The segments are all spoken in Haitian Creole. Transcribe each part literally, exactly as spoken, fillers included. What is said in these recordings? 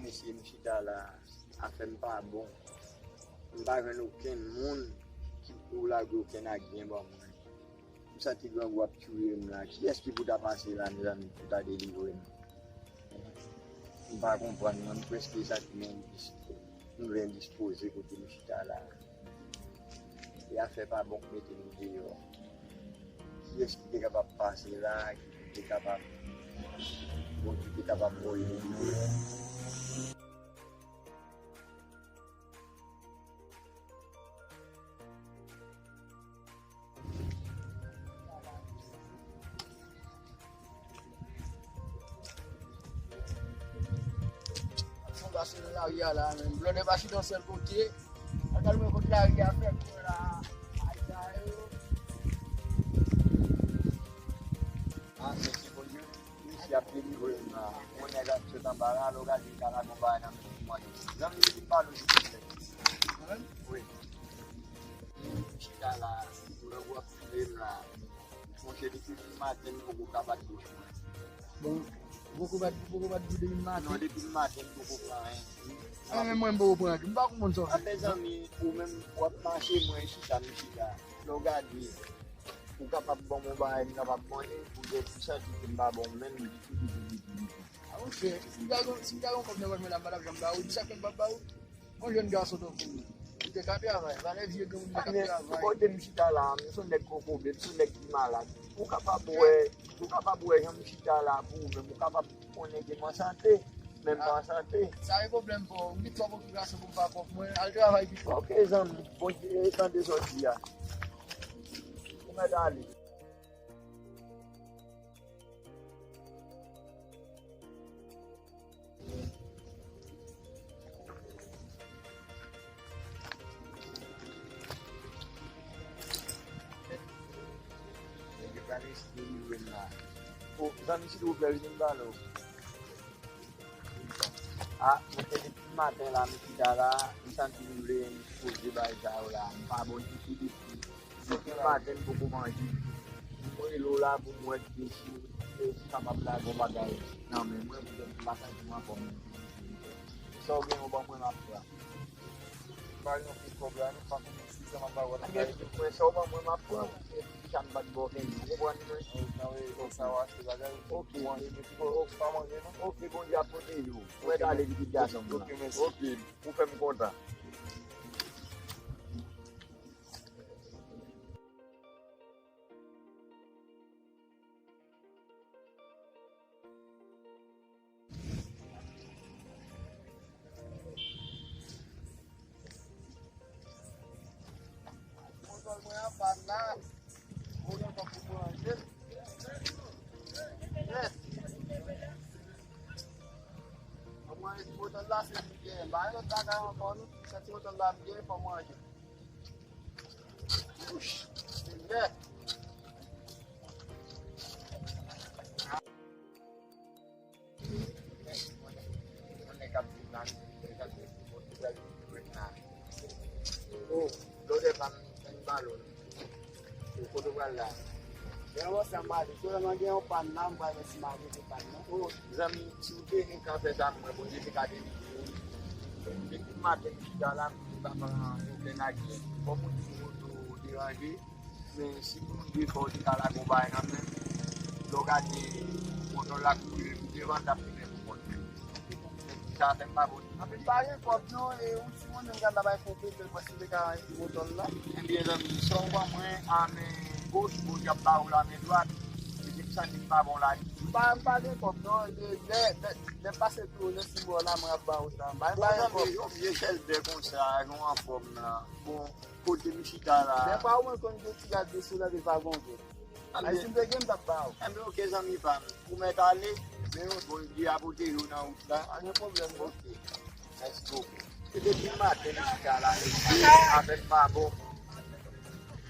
Mesye, m chita la, afè m pa bon. M pa jwenn okenn moun ki pou lage okenn agyen ban mwen. M santi grangou ap touye m la. Kiyès ki pou ta pase la, mezanmi, pou ta delivre m? M pa konprann, mwen, m prèske santi m endis-, m endispoze kote m chita la. E afè pa bon k mete m deyò. Kiyès ki te kapab pase la, ki te kapab, Bondye te kapab voye m? Ap fon pase nan lari a la menm. Blòdè pa chita yon sèl kote. Al gade mwen kot lari a fè pou la. Ay, sa yo. Ah, mèsi Bondye. Mesye ap delivre m la. Yon nèg ap sot anba la, lè w gade li ka lage yon bagay nan men mwen. Zanmi, li vin pale w, silvouplè. Mwen menm? Wi. Chita la, grangou ap touye m la. Monchè, depi maten, m poko ka bat bouch mwen. Bon, ou poko bat, ou poko bat bouch depi maten? Non, depi maten, m poko pran anyen. Ah, men mwen, m poko pran anyen. M pa konprann sa w fè. Ah, mezanmi, ou menm, w ap mache, mwen chita, m chita. Lè w gade, ou kapab ban m yon bagay, m kapab ban w, pou w santi ke m pa ban w menm. Ah, ok. Si m ta gon, si m ta gon kòb nan pòch mwen la, m pa t ap janm ba ou. Di sa fè m p ap ba ou. Yon jèn gason tankou ou, ou te ka travay. Valè vye granmoun ki ap travay. Kote m chita la, m se yon nèg kokobe, m se yon nèg ki malad. Ou kapab wè, ou kapab wè jan m chita la pou ou menm, ou kapab konnen ke m an sante, men m pa an sante. Sa e pwoblèm pa w. M gen twòp okipasyon pou m pa pòv mwen. Al travay pito. Ok, zanmi. Bondye tande sa w di a. Ou mèt ale. Nèg yo pral eseye jwenn la. O, zanmi, silvouplè, vini m pale w. A, mwen te depi maten la, m chita la, m santi m vle m poze bagay sa yo la. M pa bon ditou, ditou. Depi maten m poko manje. M rele w la pou m wè si, si, si w kapab lage yon bagay nan men mwen, poutèt m pa santi m anfòm. Sa w gen, w ban mwen, m ap pran. M pa gen anpil kòb la, non, m pa konnen si sa m ap ba w la. Mwen, sa w ban mwen, m ap pran. Depi sa m pa t ba w kenn, ou konprann mwen? Ou sa w achte bagay, ou manje, men ou pa manje, non? Ok, Bondye ap pwoteje w. Mwen t ale pitit gason m nan. Ok, mèsi. Ok, ou fè m kontan. Moto mwen an pann la. Moto pa pou manje. Yes. Mwen, moto la se byen. Ba, yon lòt bagay ankò, non. Sa ti moto la byen, fò manje. Kote w pral la? Lè w ansanm ale, sèlman gen yon pàn la, m pral wè si m ale pou pàn nan. O, zanmi, si w te gen ka fè sa, mwen, Bondye te ka delivre w. Depi maten, m chita la, m pa pran okenn aksyon. Fò moun di moto deranje, men si moun de fò, w te ka lage yon bagay nan men m. Lè w gade, moto la kouri, depi devan, l t ap vin pou kont li. Sa fè m pa bon. Anpil pa gen kòb non, e yon timoun menm gad la bay konpe, men mwen si m te ka moto l la. Ebyen, zanmi, sa w ban mwen a men goch, Bondye ap ba ou la men dwat. Epi m santi m pa bon la. M pa, m pa gen kòb non, e lè, lè, lè m pase tou, lè si bò la, mwen ap ba ou sa. M pa, m pa gen kòb. Bon, zanmi, yon vye chèz bè konsa, yon anfòm la. Bon, kote m chita la. Dèfwa ou mwen konn gen ti gad de sou la, de vagonje. Ay, si m te gen, m t ap ba ou. Enben, ok, zanmi pa m. Ou mèt ale, men Bondye a pwoteje w nan wout la. Pa gen pwoblèm, non. Ok. Mèsi bokou. Se depi maten, m chita la, mesye, afè m pa bon.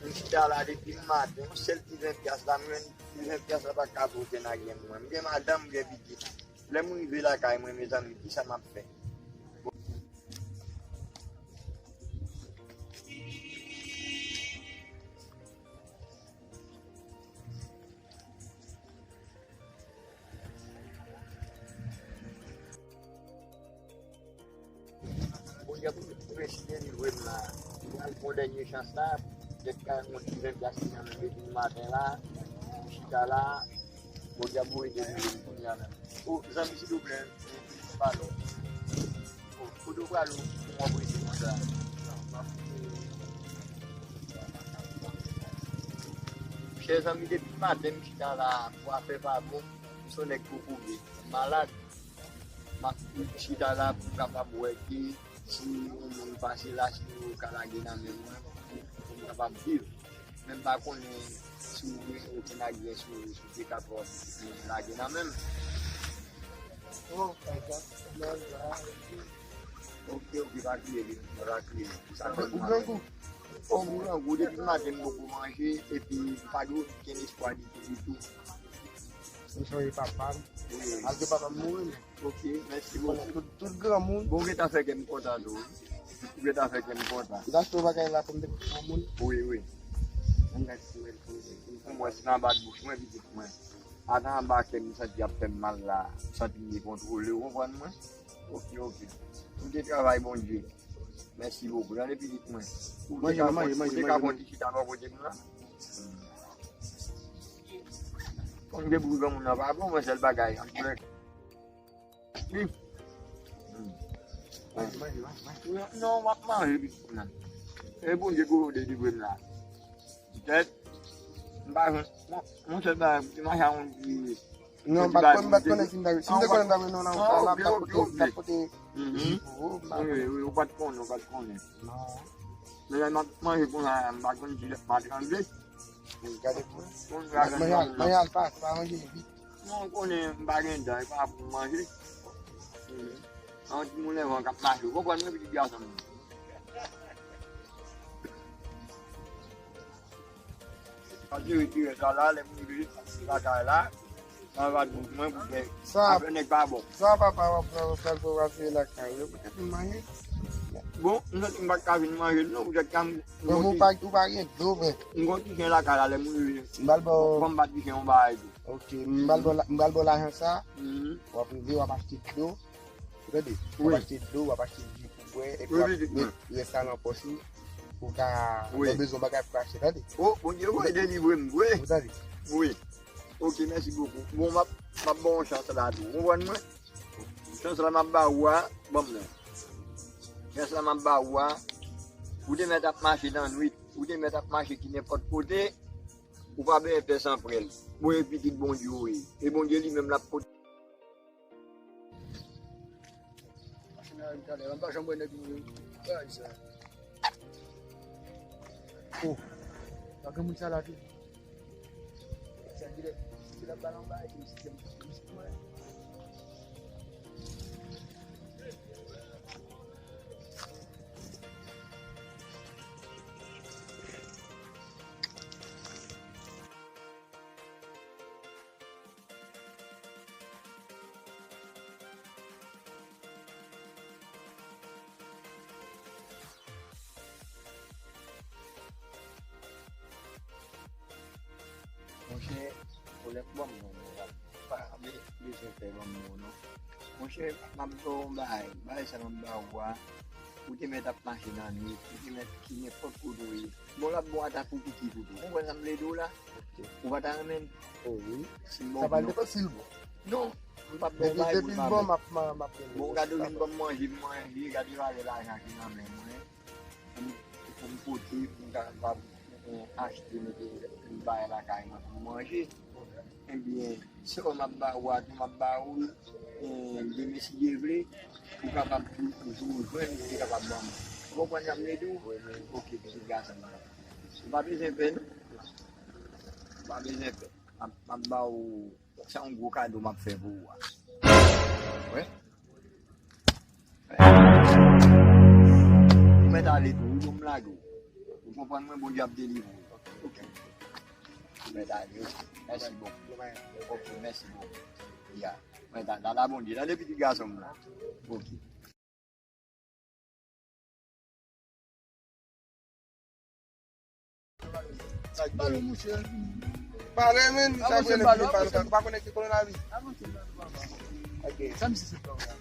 M chita la depi maten. Yon sèl ti ven pyas la, m jwenn ti ven pyas la, pa t ka pote nan grenn mwen. M gen madanm, m gen pitit. Lè m rive lakay mwen, mezanmi, kisa m ap fè? Mesye delivre m la. Li pral pran dènye chans la. Petèt ka yon ti ven plas ki nan men depi maten la. M chita la. Bondye ap voye delivre m kounye a menm. O, zanmi, silvouplè, m pale w. O, kote w prale w pou w ap rete konsa? Chè zanmi, depi maten m chita la, bwa fè pa bon, m se yon nèg kokobe, m malad. M ap chita la pou m kapab wè ke si yon moun pase la, si yo ka lage nan men mwen, pou m kapab viv. Men m pa konnen si w gen okenn agyen sou, sou T K pou lage nan men m. Oh, my God. Ok, ok, pa kriye, li, pa kriye. Sa fè ou grangou. Ou grangou, depi maten m poko manje, epi m pa gen okenn espwa ditou, ditou. Ou sonje papa m. Wi. Malgre papa m mouri, men. Ok, mèsi bokou. Tout, tout granmoun. Bon, ou gentan fè kè m kontan tou, wi. Ou gentan fè kè m kontan. Ou t achte yon bagay la pou m te kontan moun. Wi, wi. Mwen, si nan bat bouch mwen, pitit mwen. Ata anba kè m, m santi y ap fè m mal la. M santi m dekontwole, ou konprann mwen? Ok, ok. Ou te travay, Bondye. Mèsi bokou. Tande pitit mwen. Ou te ka fè ti chita bò kote m la. Konn gen pou granmoun nan pa bon, mwen sèl bagay. Ann. Wi. Manje, manje, manje, manje. Non, w ap manje, pitit mwen. E Bondye ki delivre m la. Petèt, m pa jwenn, mon, mon sèl bagay, m te mache a yon ti. Non, m pa t konn, m pa t konnen si m ta, si m te konnen m ta jwenn yon nan yon kay la, m t ap pote, m t ap pote ji pou ou, m pa konnen. Wi, wi, ou pa t konnen, ou pa t konnen. Non. Men lè m ap manje kounye a, m pa konn si m pa trangle. Gade pou mwen. Manje al, manje al fas, pa manje vit. Non, ou konnen m pa gen dan, e pa pou m manje. An timoun lè van k ap mache, ou konprann mwen, pitit gason m. Pase retire sa la, lè m rive lakay la, m a va di mwen pou fè afè nèg pa bon. Sa papa w ap fè, w ap fè, w ap fè lakay yo, poutèt m manje. Bon, m santi m pa t ka vin manje l non, poutèt ka m. Bon, ou pa, ou pa gen dlo, men. M gon ti chen lakay la, lè m rive. M pral ba w. Fò m ba ti chen yon bagay tou. Ok, m pral ba w la, m pral ba w lajan sa. W ap rive, w ap achte dlo. Ou tande? W ap achte dlo, w ap achte ji pou bwè, epi w ap met rès la nan pòch ou. Ou ka, lè w bezwen bagay pou achte, tande? O, Bondye voye delivre m vre. Ou tande? Wi. Ok, mèsi bokou. Bon, m ap, m ap ba w chans la tou. Ou konprann mwen? Chans la m ap ba ou a, ban m nan. Chans la m ap ba ou a, ou te mèt ap mache nan nwit, ou te mèt ap mache ki nenpòt kote, ou pa bezwen pè san prèl. Bon, e pitit Bondye ou ye. E Bondye li menm l ap pote. Machin nan rive talè, m pa janm wè nèg mouri. Bagay sa. O, pa gen moun sa la tou. Sa ki lè, si l ap ba l anba, epi si se, si se mwen. Monchè, kolèk ban m non, non, pa be-, bezwen pè ban m non, non. Monchè, m ap ba w yon bagay, bagay sa m ap ba ou a, ou te mèt ap mache nan nwit, ou te mèt ki nenpòt kote w ye. Bon, l ap bon ata pou pitit ou tou. Ou konprann sa m vle di w la? Ok. Ou pa ta renmen l? O wi. Si m ba w pou yon. Sa pa depann si l bon. Non, m p ap ba w bagay pou l pa bon. Depi l bon, m ap, m ap renmen l. Bon, gade w vin ban m manje, m manje, gade valè lajan ki nan men mwen. Pou m, pou m pote, pou m kapab, eh, achte, mete, pou m bay lakay mwen, pou m manje. Ebyen, sèlman m ap ba ou a tou, m ap ba ou, eh, demen si Dye vle, ou kapab tou, toujou jwenn, ou te kapab ban mwen. Ou konprann sa m vle di w? Wi, wi. Ok, pitit gason m nan. Ou pa bezwen pè, non? Ou pa bezwen pè. M ap, m ap ba ou, se yon gwo kado m ap fè pou ou a. Wi. Ou mèt ale tou, wi, bon, m lage w. Ou konprann mwen, Bondye ap delivre w. Ok. Ou mèt ale, ok. Mèsi bokou. Ok, mèsi bokou. Ya. Ou mèt ale, ala Bondye. Tande pitit gason m nan. Ok. Pale, monchè. Pale, men, sa vre, pale, pale. Ou pa konnen ki kowonaviris? Ok. Sa misye se pran la.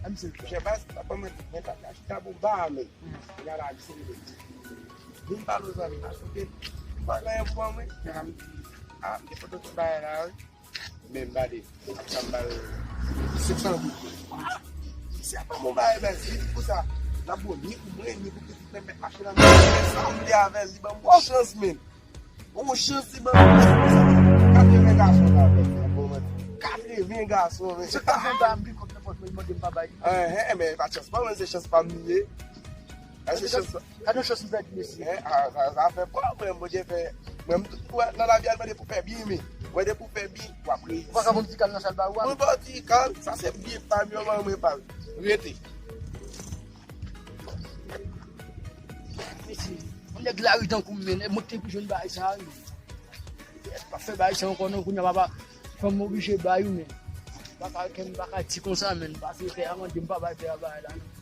Mwen se chè baz, papa mwen di, mwen ta ka chita pou ba a men. Mwen ala di se mwen. Vin pale zanmi la, sote. Mwen pa gen yon fwa mwen. A, mwen foto tout bagay la, wi. Men m pale, sa m pale. Senk san goud. Se pa mon bagay, men se pou sa. N ap bon, ni pou mwen, ni pou pitit mwen, mèt mache nan men. Sa m vle avè l, li ban m yon chans, men. Yon chans li ban m katreven gason la, men. Bon, men, katreven gason, men. Se katreven ba m pi kont nenpòt mwen, li mande m pa bay. Enhen, men pa chans pa mwen, se chans pa m li ye. Èske chans pa. Gade yon chans m pèdi, mesye. Enhen, a, sa, sa fè pwa, mwen, Bondye fè. Mwen, m tout wè nan lavi a, mande pou fè byen, men. Mwen, de pou fè byen, w ap reyisi. Ou pa ka bon ti kal nan sal ba ou a? Mwen, bon ti kal, sa se byen pa m, yo, mwen, mwen pa. Rete. Mesye, yon nèg lari tankou m, men, mwen ki te pou jwenn bagay sa, wi. Pa fè bagay sa ankò non, kounye a papa, fò m oblije bay ou, men. Pa ka, kè m pa ka di konsa, men, paske tè a mande m pa bay tè a bagay la, non.